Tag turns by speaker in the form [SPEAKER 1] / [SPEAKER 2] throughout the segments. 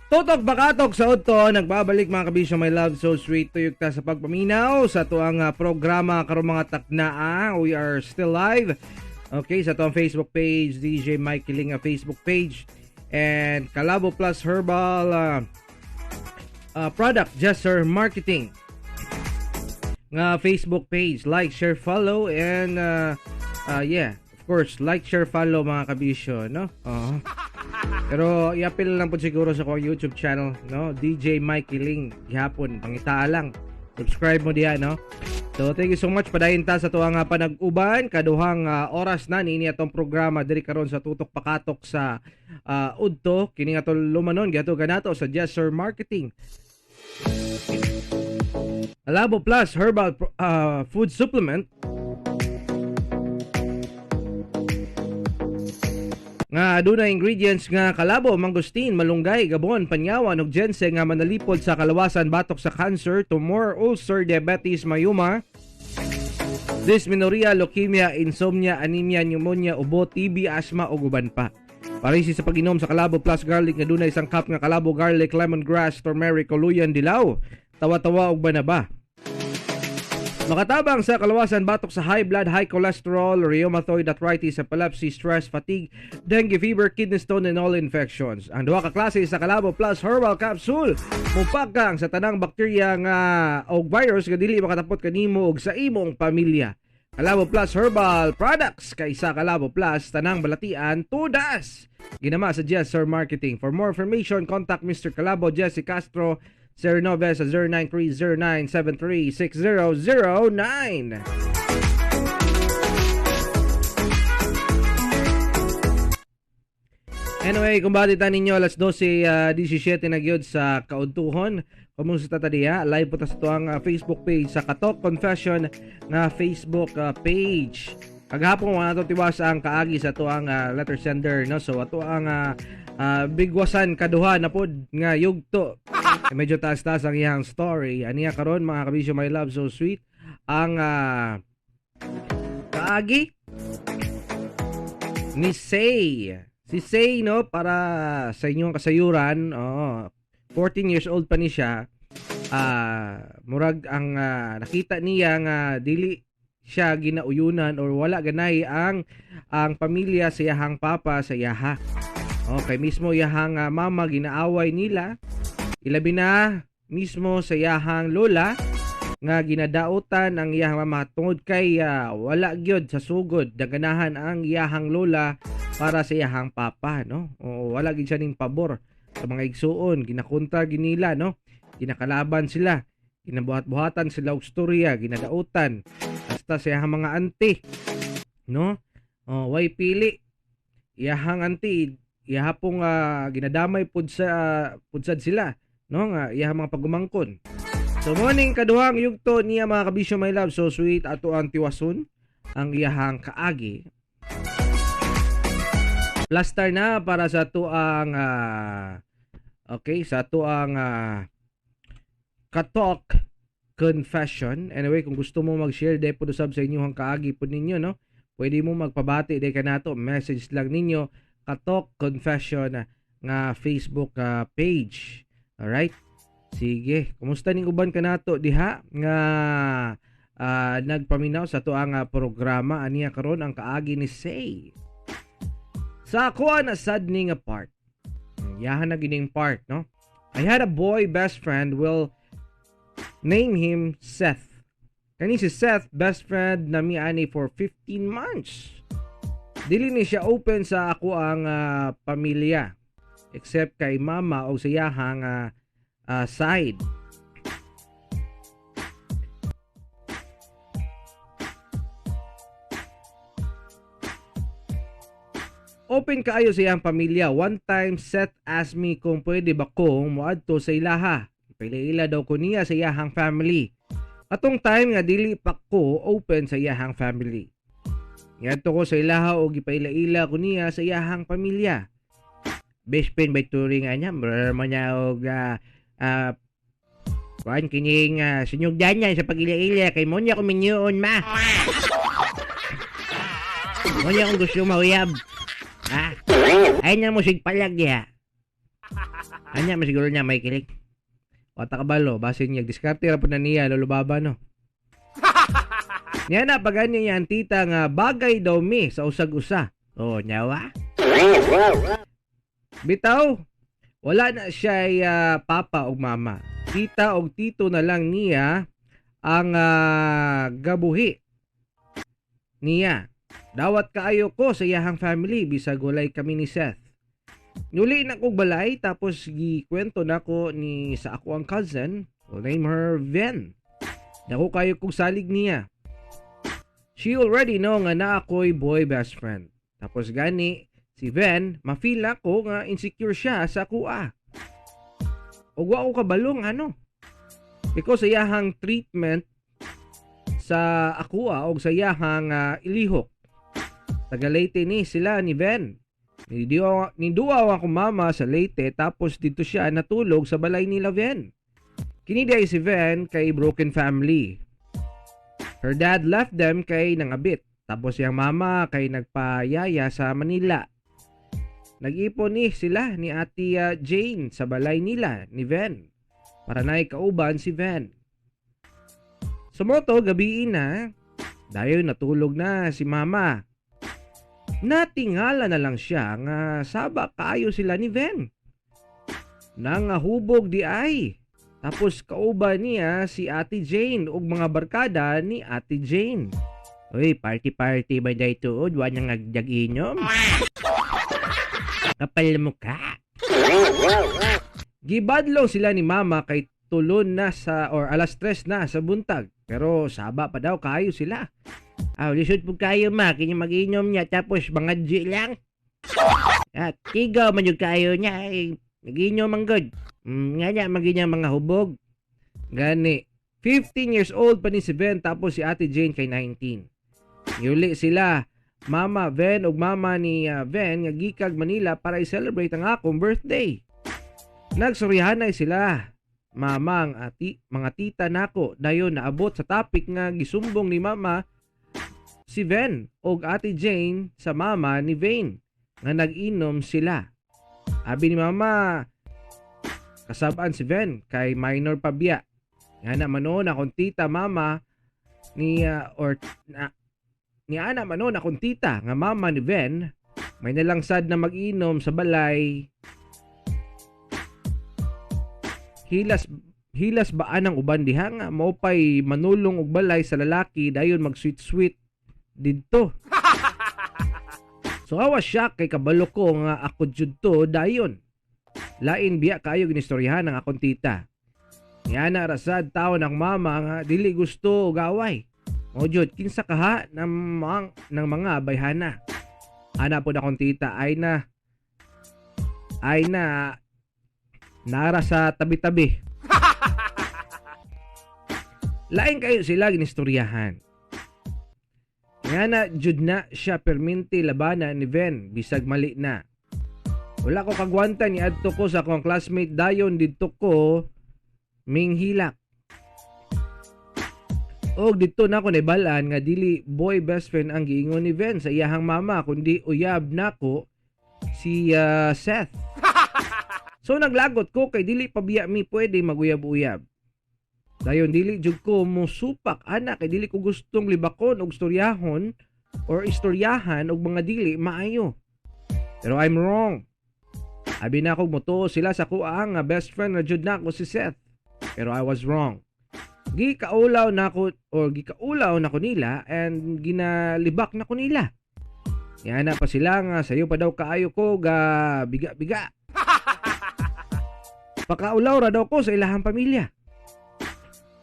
[SPEAKER 1] Tutok Bakatok sa Udto, nagbabalik mga kabisyo, my love, so sweet, tuyok ta sa pagpaminaw sa tuang programa karong mga taknaa. We are still live. Okay, sa tuang Facebook page, DJ Mike Kilinga Facebook page, and Kalabo Plus Herbal Product, Jesser Marketing nga Facebook page. Like, share, follow, and yeah, of course, like, share, follow mga kabisyo, no? Pero i-appeal lang po siguro sa akong YouTube channel, no? DJ Mike Ling gihapon, pangitaa lang. Subscribe mo diha, no? So thank you so much, padayon ta sa tuwang panag-uban kaduhang oras na niini atong programa diri karon sa Tutok Pakatok sa Udto. Kini nga lumanon gihatod kanato sa Jesser Marketing. Alabo Plus Herbal Food Supplement nga aduna ingredients nga kalabo, mangosteen, malunggay, gabon, panyawan ug ginseng nga manalipod sa kalawasan batok sa cancer, tumor, ulcer, diabetes, myoma, dysmenorrhea, leukemia, insomnia, anemia, pneumonia, ubo, TB, asthma ug uban pa. Parisi sa pag-inom sa Kalabo Plus Garlic nga dunay sangkap nga kalabo, garlic, lemongrass, turmeric, kuluyan, dilaw, tawa-tawa ug banaba. Makatabang sa kalawasan batok sa high blood, high cholesterol, rheumatoid arthritis, epilepsy, stress, fatigue, dengue fever, kidney stone, and all infections. Ang duha ka klase sa Kalabo Plus Herbal Capsule mupakang sa tanang bakterya nga og virus nga dili makatapot kanimo og sa imong pamilya. Kalabo Plus Herbal Products kaysa Kalabo Plus tanang balatian tudas. Ginama sa Jesser Marketing. For more information, contact Mr. Kalabo Jesse Castro 09 sa 0930-973-6009. Anyway, kung bati ta ninyo alas 12:17 na gyud sa kaudtuhon. Kumusta ta diha? Live po ta sa tuang Facebook page sa Katok Confession nga Facebook page. Kagahapon wala nato tiwas ang kaagi sa tuang letter sender, no? So ato ang bigwasan kaduha na pod nga yugto. Medyo taas-taas ang iyang story. Aniya karon mga kabisyo, my love, so sweet ang kaagi ni Say. Si Say, no, para sa inyong kasayuran, oh, 14 years old pa ni siya. Murag ang nakita niya nga dili siya ginauyunan or wala ganay ang pamilya sa iyahang papa sa iyaha. Okay, mismo iyahang mama ginaaway nila. Ilabi na mismo sa iyahang lola nga ginadautan ang iyahang mama tungod kay wala gyud sa sugod naganahan ang iyahang lola para sa iyahang papa, no? O, wala gyud siya ning pabor sa mga igsuon, ginakontra ginila, no? Ginakalaban sila, ginabuhat-buhatan sila og storya, ginadautan hasta sa iyahang mga auntie, no? O, way pili iyahang auntie, iyahapong ginadamay pud sa pudsad sila, no, nga iyahang mga pagumangkon. So morning kaduhang yugto niya mga kabisyo, my love, so sweet, ato ang tiwason ang iyahang kaagi. Plaster na para sa tuang okay, sa tuang Katok Confession. Anyway, kung gusto mo mag-share dai pud usab sa inyong kaagi pud ninyo, no? Pwede mo magpabati dai kanato, message lang ninyo Katok Confession nga Facebook page. Alright? Sige, kumusta ning uban kanato diha nga nagpaminaw sa tuang programa aniya karon ang kaagi ni Say. Sa ako na sad ni nga part. Yahan na gining part, no? I had a boy best friend, will name him Seth. Kani si Seth, best friend nami ani for 15 months. Dili ni siya open sa ako ang pamilya except kay mama o sa iyahang side. Open kaayo sa iyang pamilya. One time Seth asked me kung pwede ba kong moadto sa ilaha. Ipila-ila daw ko niya sa iyahang family. Atong time nga dili pa ko open sa iyahang family. Ngadto ko sa ilaha og gipaila-ila ko niya sa iyahang pamilya. Best friend by turing anya, mura man niya og kuan kining sinyugdan niya sa pag-ila-ila kay mo niya ko minyoon ma. Mo niya kung gusto mauyab. Ha? Ay na mo sig palag diha. Anya man siguro niya may kilig. Wata kabalo, basin niya diskarte ra pud na niya lolo baba no. Niya na pag niya ang tita nga bagay daw mi sa usag-usa. Oh, nyawa. Bitaw, wala na siya papa og mama. Tita og tito na lang niya ang gabuhi niya. Dawat kaayo ko sa iyahang family bisag walay kami ni Seth. Nuli na kog balay tapos gikwento nako ni sa ako ang cousin, we'll name her Ven. Dako kayo kog salig niya. She already know nga naa ako'y boy best friend. Tapos gani si Ven, ma-feel nako nga insecure siya sa kuha. Ug wa ko kabalong ano. Because sa iyahang treatment sa akuha og sa iyahang ilihok. Taga Leyte ni sila ni Ven. Niduaw ako mama sa Leyte tapos dito siya natulog sa balay nila Ven. Kini di si Ven kay broken family. Her dad left them kay nangabit. Tapos iyang mama kay nagpayaya sa Manila. Nag-ipon ni sila ni Ate Jane sa balay nila ni Ven para naay kauban si Ven. Sumoto gabi na, dayon natulog na si mama. Natingala na lang siya nga saba kaayo sila ni Ven. Nangahubog di ay. Tapos kauban niya si Ate Jane ug mga barkada ni Ate Jane. Uy, party-party ba day tuod? Wa nang nagdag-inom? Kapal mukha. Gibadlong sila ni mama kay tulon na sa or 3:00 na sa buntag. Pero saba pa daw kaayo sila. Ah, lisod po kayo ma, kini mag-inom niya tapos mga G lang. At tigaw man yung kayo niya, ay, nag-inom ang good. Nga niya mag-inom mga hubog. Gani, 15 years old pa ni si Ven tapos si Ate Jane kay 19. Yuli sila, Mama Ven ug mama ni Ven nga gikag Manila para i-celebrate ang akong birthday. Nagsurihanay sila. Mama ang ati, mga tita nako dayon naabot sa topic nga gisumbong ni mama si Ven og Ate Jane sa mama ni Vane nga nag-inom sila. Abi ni mama kasabaan si Ven kay minor pa biya. Nga na manon akong tita mama ni or na, ni ana manon akong tita nga mama ni Ven may nalangsad na mag-inom sa balay. Hilas ba anang uban diha nga maupay manulong og balay sa lalaki dayon mag sweet sweet didto. So awa siya kay kabalo ko nga ako jud to dayon. Lain biya kaayo ginistoryahan ang akong tita. Niana rasad taon ang mama nga dili gusto og away. Mao jud kinsa kaha ng mga bayhana. Ana pod akong tita ay na nara sa tabi-tabi. Lain kayo sila ginistoryahan. Nga na jud na siya perminti labana ni Ven bisag mali na. Wala ko kagwanta ni adto ko sa akong classmate dayon didto ko minghilak. Og didto na ko naibal-an nga dili boy best friend ang giingon ni Ven sa iyahang mama kundi uyab nako si Seth. So naglagot ko kay dili pa biya mi pwede maguyab-uyab. Dayon dili jud ko mosupak ana kay dili ko gustong libakon og istoryahon or istoryahan og mga dili maayo. Pero I'm wrong. Abi na ako motuo sila sa kuha nga best friend na jud nako si Seth. Pero I was wrong. Gikaulaw nako or gikaulaw nako nila and ginalibak nako nila. Yana pa sila nga sayo pa daw kaayo ko ga biga-biga. Pakaulaw ra daw ko sa ilahang pamilya.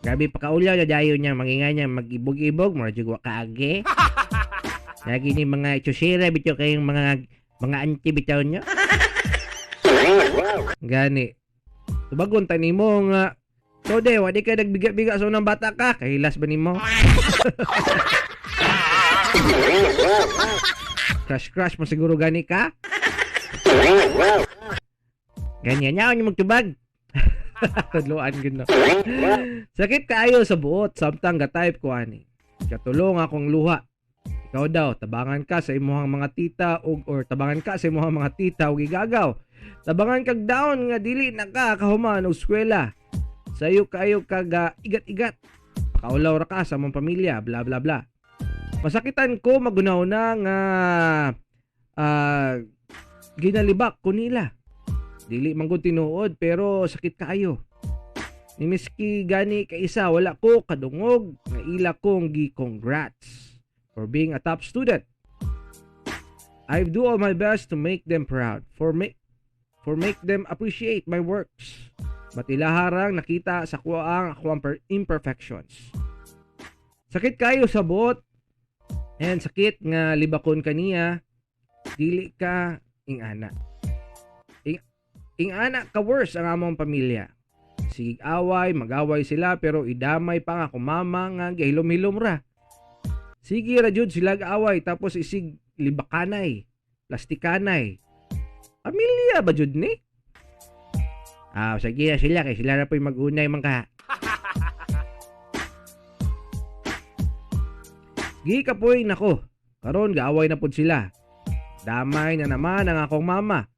[SPEAKER 1] Grabe pakaulaw na dayon niya manginga niya mag-ibog-ibog mura jud wa kaagi. Lagi ni mga chusira bitaw kayong mga anti bitaw nyo. Gani. Tubagon ta nimo nga so de wa di ka nagbiga-biga sa unang bata ka, kahilas ba nimo? Crush crush mo siguro gani ka? Ganyan niya niyo magtubag. Tadloan gid no. Sakit kaayo sa buot samtang ga-type ko ani. Katulong akong luha. Ikaw daw, tabangan ka sa imuhang mga tita og or tabangan ka sa imuhang mga tita og igagaw. Tabangan kag down nga dili na ka kahuman og eskwela. Sayo kayo kag igat-igat. Pakaulaw ra ka sa among pamilya, bla bla bla. Masakitan ko magunaw na nga ginalibak ko nila. Dili man gud tinuod pero sakit kaayo. Ni miski gani kaisa wala ko kadungog nga ila kong gi-congrats for being a top student. I do all my best to make them proud, for make them appreciate my works. But ilaharang nakita sa kuang akong imperfections. Sakit kayo sa buot and sakit nga libakon kaniya, dili ka ingana. Ingana ka worse ang among pamilya. Sige away, mag-away sila pero idamay pa nga akong mama nga gihilom-hilom ra. Sige ra jud sila away tapos isig libakanay, plastikanay. Pamilya ba jud ni? Ah, sige na sila kay sila ra po'y mag-unay man ka. Gikapoy nako. Karon gaaway na pud sila. Damay na naman ang akong mama.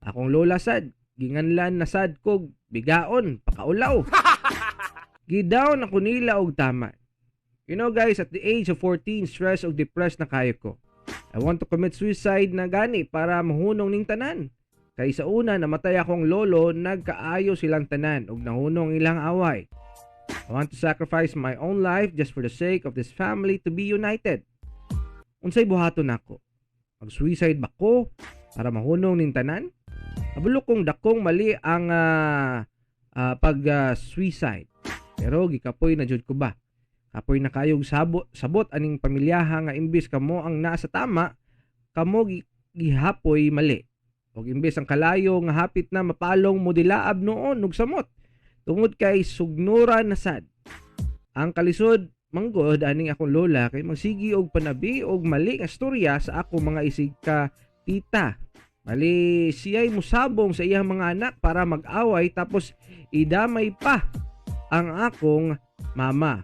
[SPEAKER 1] Akong lola sad, ginganlan na sad kog bigaon, pakaulaw. Gidown ako nila og tama. You know guys, at the age of 14, stress og depressed na kayo ko. I want to commit suicide na gani para mahunong ning tanan. Kay sa una, namatay akong lolo, nagkaayo silang tanan og nahunong ilang away. I want to sacrifice my own life just for the sake of this family to be united. Unsay buhaton nako? Mag-suicide ba ko para mahunong ning tanan? Kabalo kong dakong mali ang pag-suicide. Pero gikapoy na jud ko ba? Kapoy na kayog sabot aning pamilyaha nga imbis kamo ang nasa tama, kamo gihapoy mali. Og imbis ang kalayo nga hapit na mapalong mo dilaab noon ug samot. Tungod kay sugnura na sad. Ang kalisod manggod aning akong lola kay magsigi og panabi og mali nga storya sa ako mga isig ka tita. Mali siya'y musabong sa iyang mga anak para mag-away tapos idamay pa ang akong mama.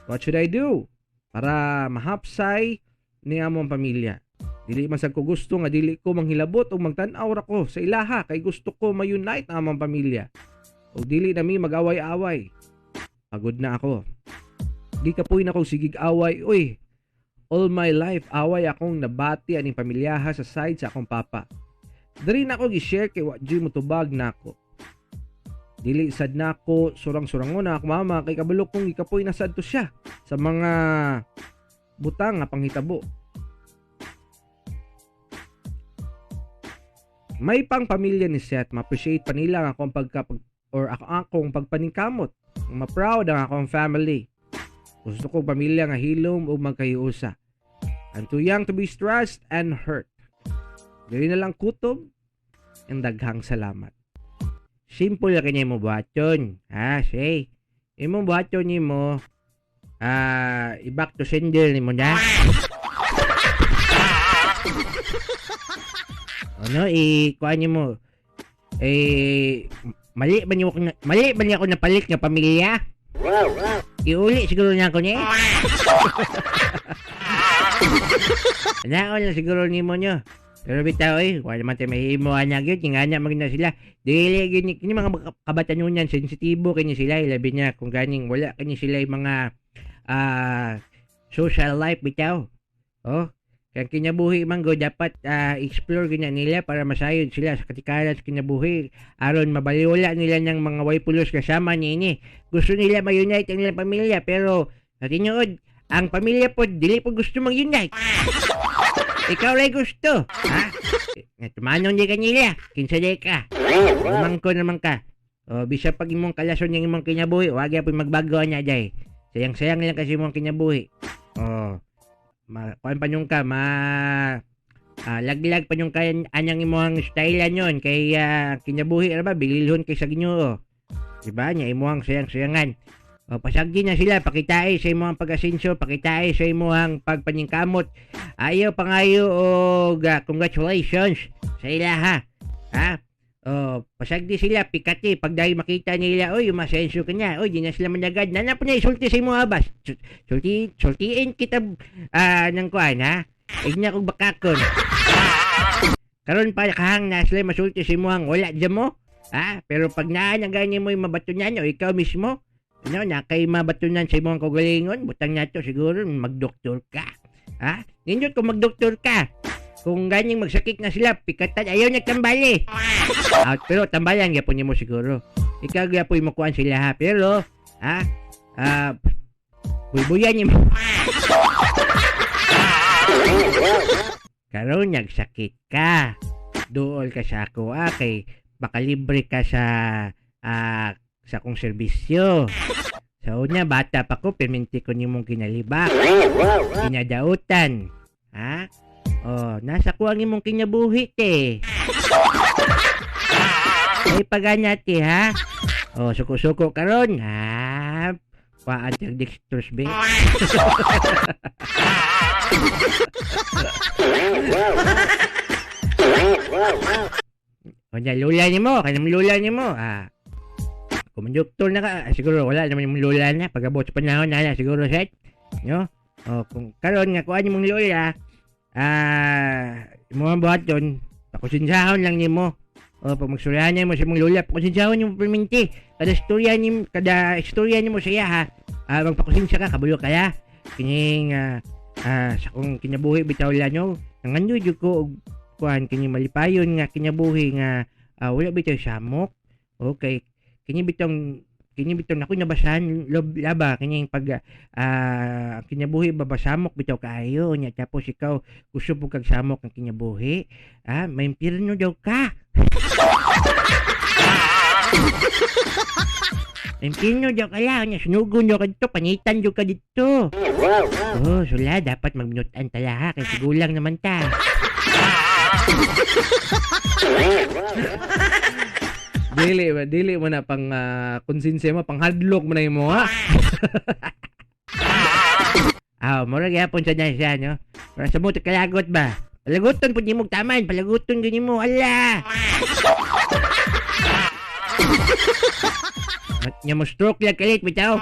[SPEAKER 1] What should I do para mahapsay ni among pamilya? Dili man sad ko gusto nga dili ko manghilabot o magtan-aw ra ko sa ilaha kay gusto ko ma-unite ang among pamilya. O dili na mi mag-away-away. Pagod na ako. Gikapoy na kog sigig away. Uy, all my life away akong nabati aning pamilyaha sa side sa akong papa. Diri na ako gi-share kay wa jud motubag nako. Dili sad nako surang-surangon na akong mama kay kabalo kong gikapoy na sad to siya sa mga butang nga panghitabo. May pang pamilya ni Seth, ma-appreciate pa nila ang akong akong pagpaningkamot. Ma-proud ang akong family. Gusto ko pamilya nga hilom ug magkahiusa. I'm too young to be stressed and hurt. Dili na lang kutob and daghang salamat. Simple ra kanya mo buhaton. Ha, say. Imong buhaton nimo, i-back to sender nimo na. Ano, i-kuan nimo. Eh, mali ba niyo ako napalit nga pamilya? Iuli siguro niya ako niya. Anaon lang siguro nimo nyo. Pero bitaw wala man tayo mahimo anak yun. Yung anak magna sila. Dili, kini mga kabatanunan, sensitibo kini sila. Ilabi niya kung ganing wala kini sila yung mga social life bitaw. Oh, kaya kinabuhi man go dapat explore ganyan nila para masayod sila sa katikaran sa kinabuhi aron mabaliwala nila ng mga waypulos kasama niini. Gusto nila ma-unite ang ilang pamilya pero sa tinuod ang pamilya po dili po gusto mag-unite. Ikaw ray gusto, ha? Tumanong di kanila, kinsa di ka. Umangko naman ka. O bisa pag imong kalason ng imong kinabuhi, wag gyapon magbago niya day. Sayang-sayang lang kasi imong kinabuhi. O kuan pa nyong ka, laglag pa nyong ka anyang imong style nyon kay kinabuhi ra ba bililhon kay sa Ginoo. Diba nya imong sayang-sayangan. O pasagdi na sila, pakitae sa imong pag-asenso, pakitae sa imong pagpaningkamot. Ayaw pangayo og congratulations sa ilaha. Ha? Oh, pasagdi sila pikati pag dahil makita nila, oy, umasenso ka na, oy, di na sila managad. Nana po na isulti sa imo abas. Sulti, sultiin kita ng kuan ha. Igna kog bakakon. Karon pa kahang na sila masulti sa imo ang wala dyan mo. Ha? Pero pag naa na ganyan mo yung mabatunan o ikaw mismo, no, na kay mabatunan sa imong kaugalingon, butang nato siguro magdoktor ka. Ha? Nindot kung magdoktor ka. Kung ganyang magsakit na sila, pikatan, ayaw na tambali. Out, pero tambalan gyapon nimo siguro. Ikaw gyapon mo kuan sila ha. Pero, ha? Buybuyan nimo. Karon nagsakit ka. Duol ka sa ako, kay baka libre ka sa sa akong serbisyo. Sa una, bata pa ko, perminti ko nimong kinalibak. Kinadautan. Ha? Oh, nasa ko ang imong kinabuhi, te. Ay, paganya, te, ha? Oh, suko-suko karon, ha? Paan tiyang dextrose, be. O niya, lula ni mo, kanang lula ni mo, ah. Kung manduktor na ka, siguro wala naman yung lula na. Pag-abot sa panahon na, siguro, set. No? O, kung karon nga, kuhaan yung mong lula, mo ang buhat yun, pakusinsahon lang nimo. O, pag magsurahan mo sa mong lula, pakusinsahon yung perminti. Kada istorya ni, kada istorya nimo siya, ha. Magpakusinsya ka, kabuyo kaya. Kining, sa kong kinabuhi, bitaw lang nyo, nanganyo jud ko, og kuan, kini malipayon nga kinabuhi nga, wala bitaw samok. Okay. Kini bitong naku nabasahan lob laba kini pag kinabuhi babasamok bitaw kaayo nya tapos ikaw gusto pud kag samok ang kinabuhi, may impyerno daw ka. Impyerno daw ka lang nya, sunugon daw ka dito, panitan daw ka dito. Oh, sula dapat magnutan tala ha kay sigulang naman ta.
[SPEAKER 2] Dili ba, dili mo na pang konsensya mo, pang hadlok mo na yung mo, ha?
[SPEAKER 1] Mura gyapon sa na siya, no? Para sa mo, kalagot ba? Palaguton po nimo taman, palaguton gani mo, ala! Mat nya mo stroke lang kalit, bitaw.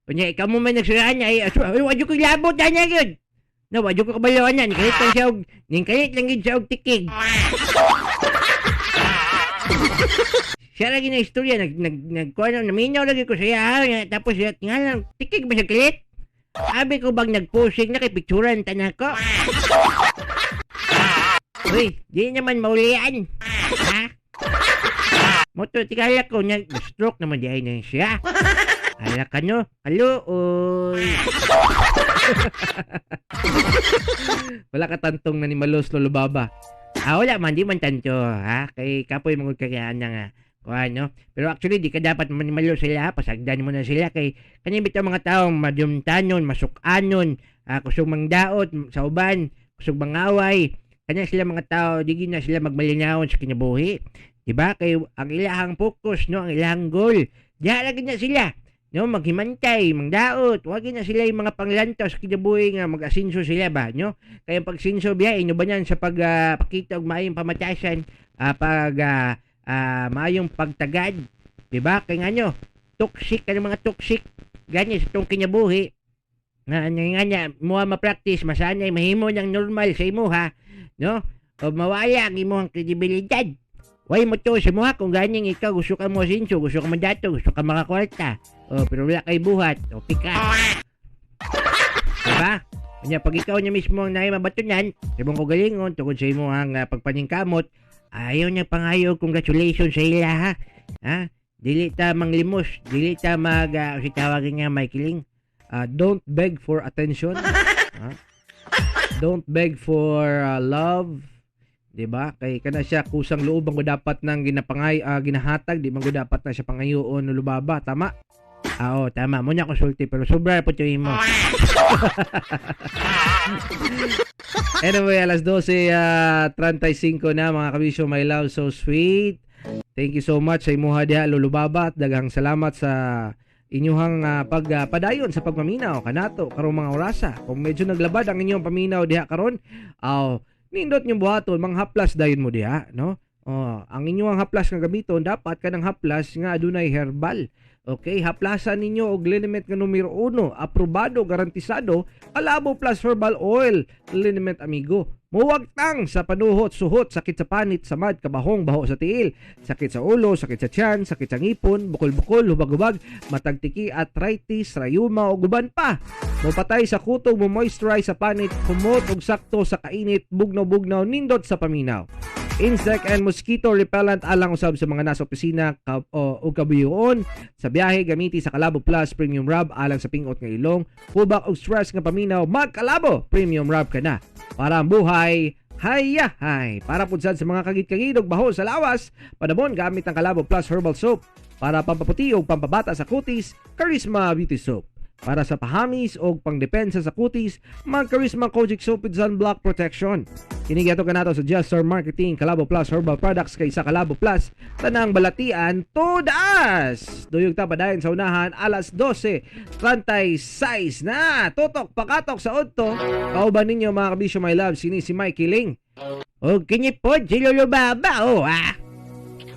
[SPEAKER 1] Unya, ikaw mo man nagsuraan niya, ay, wadyo ko labot, na yun! No, wadyo ko kabaloan na, nikalit lang siya og, nikalit lang yun siya og tikig. Siya lagi na istorya, nagkuha na, naminaw lagi ko siya, ha, tapos siya, nga lang, tikig ba siya kalit? Sabi ko bang nagposing na kay picturan tanan ko? Uy, di naman maulian. Ha? Moto, tigala ko, nag-stroke naman di ay na siya. Ala ka no, halo, oy.
[SPEAKER 2] Wala ka tantong nanimalos, Lolo Baba.
[SPEAKER 1] Wala man, di man tanto, ha? Kay kapoy mangod kayaan na nga. Kuha, no? Pero actually, di ka dapat manimalo sila, ha? Pasagdan mo na sila. Kay kanyang bitaw mga taong madumtanon, masukanon, kusog mangdaot, sa uban, kusog mangaway. Kanya sila mga tao, di na sila magmalinawon sa kinabuhi. Diba? Kay ang ilahang focus, no? Ang ilahang goal. Diha lagi na sila. No, maghimantay, mangdaot, wag na sila yung mga panglantaw sa kinabuhi nga mag-asinso sila ba, no? Kaya pagsinso biya, inyo ba niyan sa pagpakita og maayong pamatasan, pag maayong pagtagad, di ba? Kaya nga nyo, toxic ka ng mga toxic, ganyan sa itong kinabuhi. Nga nga mo ma-practice, masanay, mahimo ng normal sa imo ha, no? O mawala ang imong kredibilidad. Way mo to sa mo ha, kung ganyan ikaw, gusto ka mo asinso, gusto ka mandato, gusto ka makakwarta. O, pero wala kay buhat, o pika. Diba? Kanya, pag ikaw niya mismo ang naay mabatunan, sa imong kagalingon, tungod sa imong ang pagpaningkamot, ayaw niya pangayo, congratulations sa ila ha. Ha? Dili ta manglimos, dili ta mag, si tawagin niya, Michaeling.
[SPEAKER 2] Don't beg for attention. Ha? Don't beg for love. Diba? Kay kana siya kusang loob ang dapat nang ginapangay, ginahatag, di man gud dapat na siya pangayoon no lubaba, tama?
[SPEAKER 1] Oo, tama. Muna konsulti pero sobra po tuwi mo.
[SPEAKER 2] Anyway, alas 12:35 na mga kabisyo, my love so sweet. Thank you so much sa imuha diha Lolo Baba at daghang salamat sa inyuhang pagpadayon sa pagpaminaw kanato karong mga orasa. Kung medyo naglabad ang inyong paminaw diha karon,
[SPEAKER 1] Nindot yung buhaton, manghaplas dayon mo diha, no? Oh, ang inyong haplas nga gamiton dapat kanang haplas nga adunay herbal. Okay, haplasan ninyo og liniment nga numero 1, aprobado, garantisado, Kalabo Plus Herbal Oil Liniment, amigo. Muwagtang sa panuhot, suhot, sakit sa panit, samad, kabahong, baho sa tiil, sakit sa ulo, sakit sa tiyan, sakit sa ngipon, bukol-bukol, hubag-hubag, matagtiki, arthritis, rayuma o guban pa. Mopatay sa kutog, mo moisturize sa panit, humot og sakto sa kainit, bugnaw-bugnaw, nindot sa paminaw. Insect and mosquito repellent alang usab sa mga nasa opisina ka, o kabuyoon. Sa biyahe, gamiti sa Kalabo Plus Premium Rub alang sa pingot nga ilong, hubak og stress nga paminaw, magkalabo Premium Rub ka na. Para ang buhay, haya hay. Para pud sad sa mga kagid-kagid og baho sa lawas, panamon gamit ang Kalabo Plus Herbal Soap. Para pampaputi o pampabata sa kutis, Charisma Beauty Soap. Para sa pahamis o pangdepensa sa kutis, mag Charisma Kojic Soap with Sunblock Protection. Kini gihatod kanato sa Just Star Marketing, Kalabo Plus Herbal Products, kay sa Kalabo Plus, tanang balatian tudas. Duyog ta padayon sa unahan, alas 12:36 na. Tutok pakatok sa udto. Kauban ninyo, mga kabisyo, my love, sini si Mikey Ling. O kini pod si Lolo Baba, oh ah.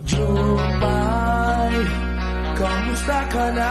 [SPEAKER 3] Jupay, kamusta ka na?